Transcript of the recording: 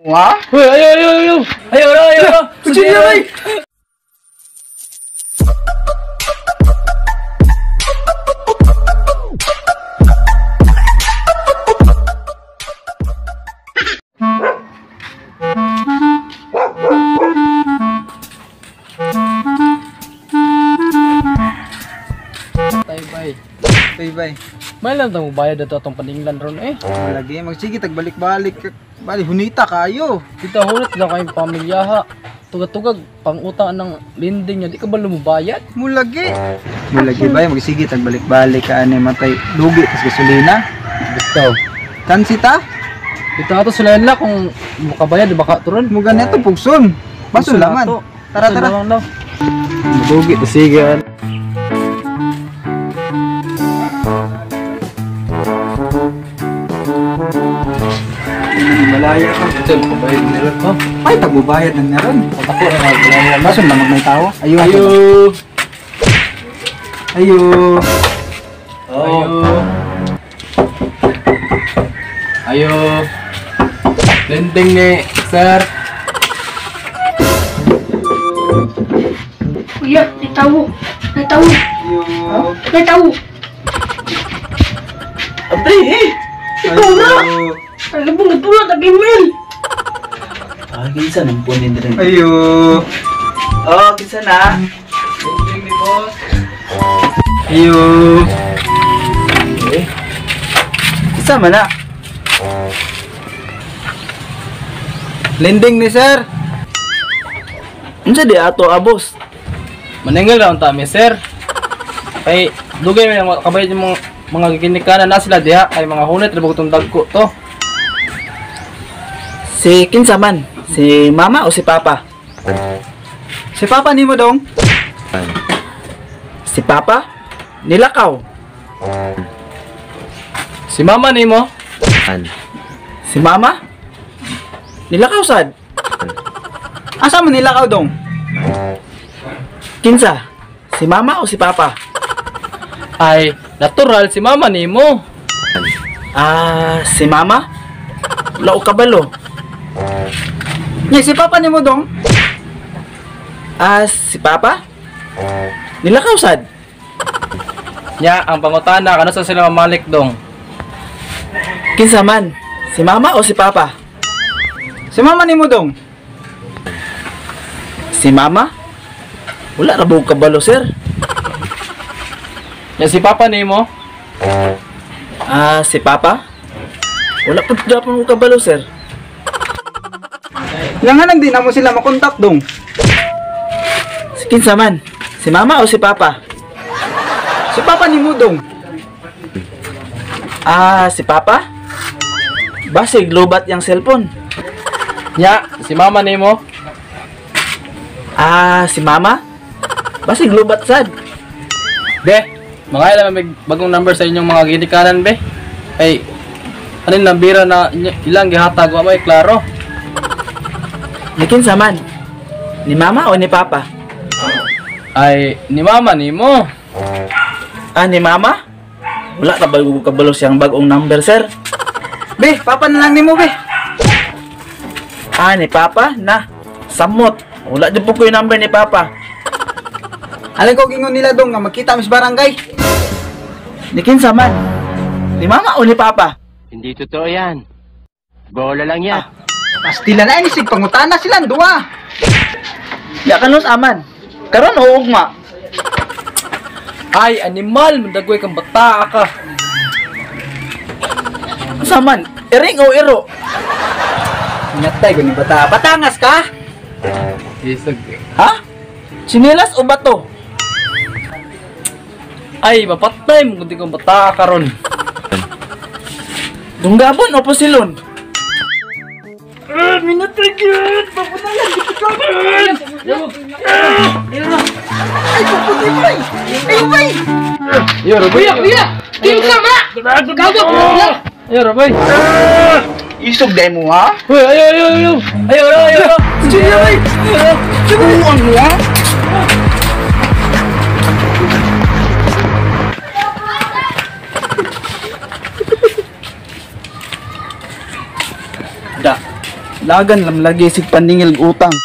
Wa? Uy, ayo, ayo, ayo. Ayo, ayo, ayo. Sige, bay. Tay, bay. Bay, bay. May lang tang bayad ato atong paninglan ron eh. Lagi magsige tagbalik-balik. Bali hunita kayo. Kita hunit lang kayong pamilya ha. Tugag-tugag pangutang ng lending niya, di ka ba lumubayad? Mulagi. Mulagi bay, magsige tagbalik-balik ka ani matay lugi tas gasolina. Bitaw. Kansita? Bitaw ato sila nila kung makabayad baka turon. Mo ganito pugson. Baso laman. Tara tara. Madugi to sige. Malaya ka. Ito, makabayad nila ko. Ay, tagbubayad na meron. Ako na magbayad. Baso lamang may tao. Ayo. Ayo. Ayo. Ayo. Ayo. Lending ni, sir. Kuya, natawo. Natawo. Ayo. Natawo. Abay, eh. Ikaw na. Ang labong natulad ang email. Ah, kinsa nang punin rin. Ayo. Oh, kinsa na? Lending ni boss. Ayo. Eh. Kinsa man na? Lending ni sir. Unsa di ato abos? Maningil ra unta mi, sir. Kay dugay may kabayad yung mga giginikanan na sila diha kay mga hunit ra bugtong dagko to. Si kinsa man? Si mama o si papa? Si papa nimo dong. Si papa? Nilakaw. Si mama nimo? Si mama? Nilakaw sad. Asa man nilakaw dong? Kinsa? Si mama o si papa? Ay, natural si mama nimo. Ah, si mama? Wala ko kabalo. Nya si papa nimo dong. Ah, si papa? Nilakaw sad. Nya ang pangutana kano sa sila mamalik dong? Kinsa man? Si mama o si papa? Si mama nimo dong. Si mama? Wala ra buog kabalo, sir. Nya si papa nimo? Ah, si papa? Wala pud gyapon ko kabalo, sir. Nga nang di na mo sila makontak dong. Si kinsa man? Si mama o si papa? Si papa nimo dong. Ah, si papa? Basig lobat yang cellphone. Nya si mama nimo? Ah, si mama? Basig lobat sad. Be, mga ilan may bagong number sa inyong mga ginikanan be. Ay, anin nambira na ilang gihatag wa may klaro. Ni kinsa man? Ni mama o ni papa? Ay, ni mama nimo. Ah, ni mama? Wala ka ba kabalo siyang bagong number, sir? Be, papa na lang nimo be. Ah, ni papa? Na, samot. Wala din po ko yung number ni papa. Alin ko gingon nila dong nga magkita mis barangay. Ni kinsa man? Ni mama o ni papa? Hindi totoo yan. Bola lang yan. Ah, pastila na ini sig pangutana silang duwa. Ya kanos aman. Karon o ugma. Ay, animal, mandagoy kang bata ka. Unsa man? Iring o iro? Ingatay ko ni bata. Batangas ka? Isag. Ha? Chinelas o bato? Ay, mapatay mo kundi kang bata ka ron. Dunggabon o pusilon? Minatagyan! Papuntayan! Ay, pupunti bay! Ay, bay! Yo, Roboy! Kuya, kuya! Kinsa man? Kawa ko. Ayo, Roboy! Isog dai mo ha? Uy, ayo, ayo, ayo! Ayo, ayo, ayo! Sige, bay! Buang mo ha? Da. Lagan lam lagi sig paningil og utang.